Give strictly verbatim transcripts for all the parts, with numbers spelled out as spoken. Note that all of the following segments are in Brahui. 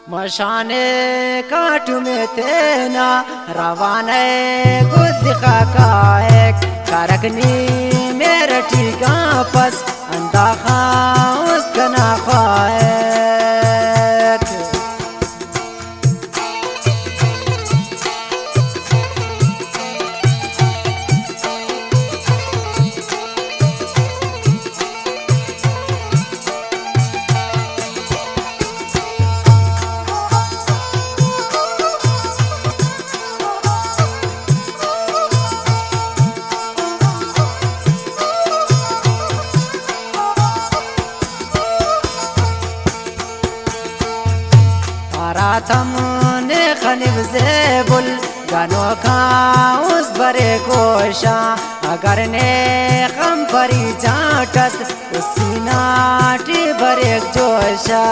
مشانے کاٹم تینا روانہ گد خاکائک، کرک نی مہر ٹی گامپس ہندا خان است کنا خواہک۔ ہراتم نے خنیو زیبل، گنوکاں اس برے کوشاں، اگر نے خم پری جاٹس، اس سینہ ٹی بریک جوشا۔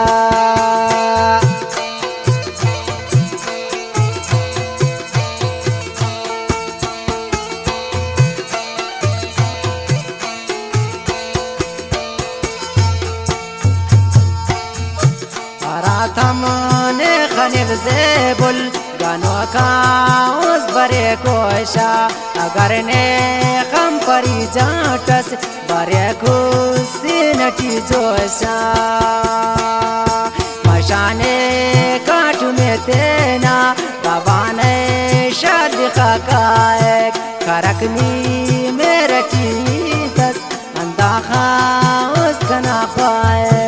ہراتم نے خنیو زیبل، گنوکاں اس برے کوشا، اگر نے خم پری جاٹس، بریک اس سینہ ٹی جوشا۔ مشانے کاٹم تینا روانہ شال خاکائک، کرک نی مہر ٹی تس ہندا خان است کنا خواہک۔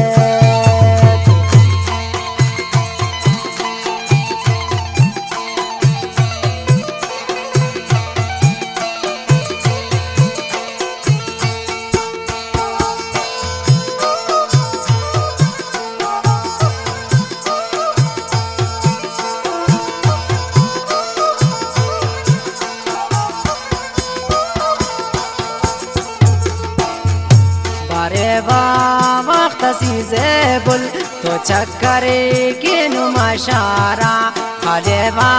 بارے وا وخت اسی زیبل، تو چکر کینو مشارا، خالے وا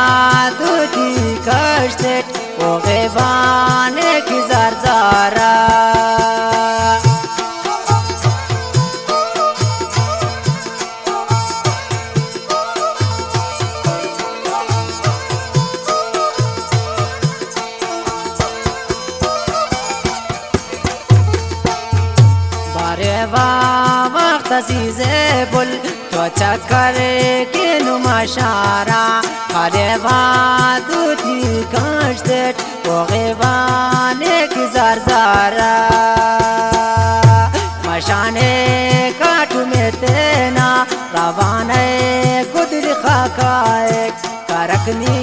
دودی کشت اٹ، او غیبانے کی زار زارا۔ بارے وا وخت اسی زیبل، تو چکر کینو مشارا، خالے وا دودی کشت اٹ، او غیبانے کی زار زارا۔ مشانے کاٹم تینا روانہ گدر خاکائک، کرک نی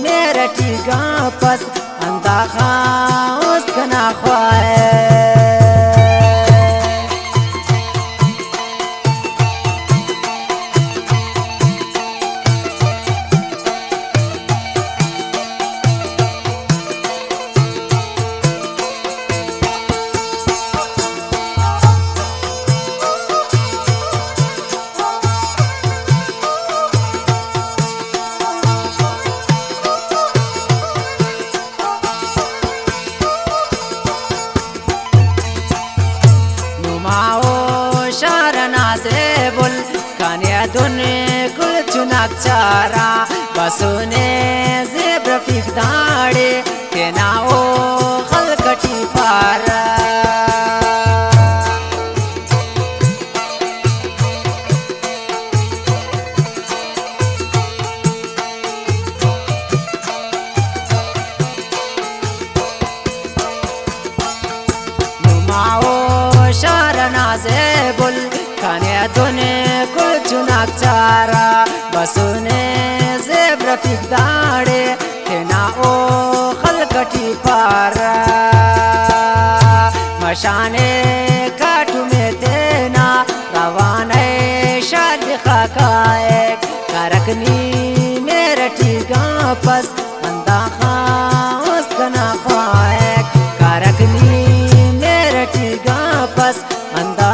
مہر ٹی گامپس ہندا خان است کنا خواہک۔ نما او شار نا زیبل، کنے دن کل چناک چارا، بسونے زیب رفیق داڑے، تینا او خلق ٹی پارہ۔ نما او شار نا زیبل، کنے دن کل چناک چارا، بسونے زیب رفیق داڑے، تینا او خلق ٹی پارہ۔ مشانے کاٹم تینا روانہ شال خاکائک، کرک نی مہر ٹی گامپس ہندا خان است کنا خواہک، کرک نی مہر ٹی گامپس ہندا